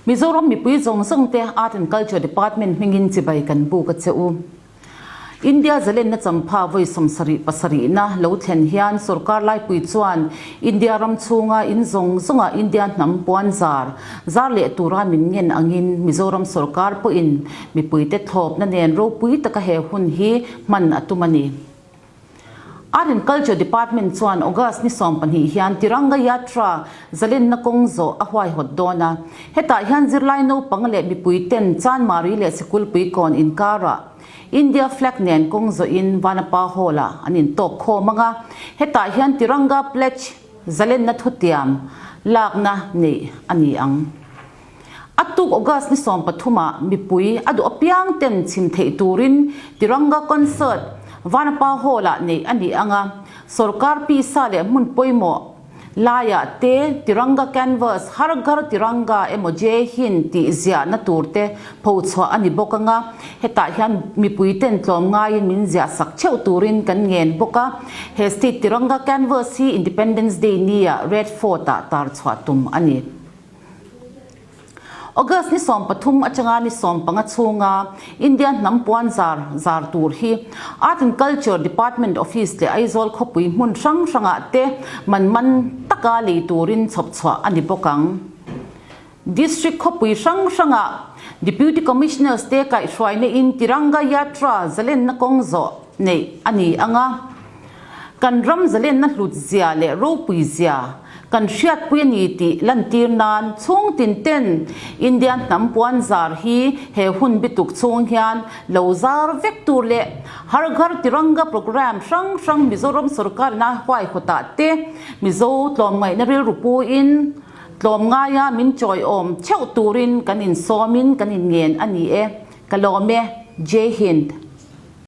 Mizoram mipui zawng zawng te Art and Culture Department hmingin chibai kan buk a che u. India zalenna champha vawi 70 pasarihna lo thlen hian sorkar laipui chuan India ram chhunga in zawng zawnga India hnam puan zar zar leh tura min ngen angin Mizoram sorkar pawhin mipuite thlawpna nen ropui taka he hun hi hman a tum a ni. Art and Culture Department chuan August ni 12 hian Tiranga Yatra zalenna kawng zawh a huaihawt dawn a. Hetah hian zirlai naupang leh mipui ten Chanmari leh Sikulpui kawn inkarah India flag nen kawng zawhin Vanapa Hall-ah an intawk khawm ang a. Hetah hian Tiranga Pledge zalenna thutiam lakna neih a ni ang. A tuk August ni 13 ah mipui a duh apiang ten chhim theih turin Tiranga Concert Vanapa Hall ah neih a ni ang a, sorkar pisa leh hmun pawimawh laiah te Tiranga Canvas Har Ghar Tiranga emaw Jai Hind tih ziahna tur te phochhuah a ni bawk ang a, hetah hian mipui ten tlawm ngaiin min ziah sak theuh turin kan ngen bawk a, he State Tiranga Canvas hi Independence Day ni ah Red Fort ah tarchhuah tum a ni. August ni 13 atanga ni 15 chhunga India hnam puan zar zar tur hi Art and Culture Department Office leh Aizawl khawpui hmun hrang hrangah te man man taka lei turin chhawp chhuah a ni bawk ang. District khawpui hrang hrangah Deputy Commissioners te kaihhruaina in Tiranga Yatra zalenna kawng zawh neih a ni ang a. Kan ram zalenna hlut zia leh ropui zia kan hriatpui a ni tih lantir nan chhung tin ten India hnam puan zar hi he hun bituk chhung hian lo zar vek tur leh Har Ghar Tiranga programme hrang hrang Mizoram sorkarina huaihawtah te Mizo tlawmngaihna rilru puin tlawmngaia min chawiawm theuh turin kan insawmin kan inngen a ni e. Ka lawm e. Jai Hind.